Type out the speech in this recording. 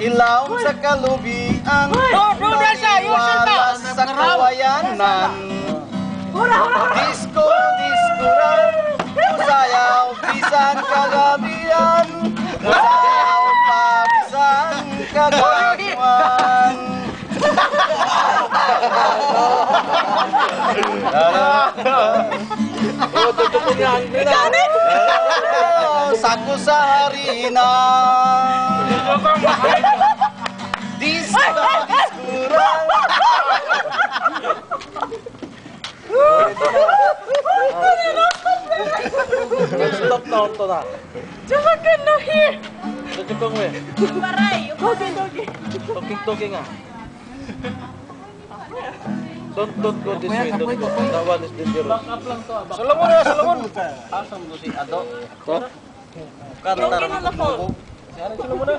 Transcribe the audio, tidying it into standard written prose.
Ilawom sa kalubian. Bro, bro, Darsa, yung salta. Taliwalas sa kawayanan. Hura, hura, hura. Disco, disco ran. Musayaw, bisan kagabian. Musayaw pa bisan kagabuan. Oh, totoo nga ang Ikaw na. Sako sa harina. Disco, disco ran. Stop na to na. Tsaka no here. Tutupong we. Paray. Okay. Talking, talking ah. Don't go this way. Don't go. That one is dangerous. Solomon na, Solomon. Asa mo si Ado? To? Kanta Okay na na phone. Solomon na.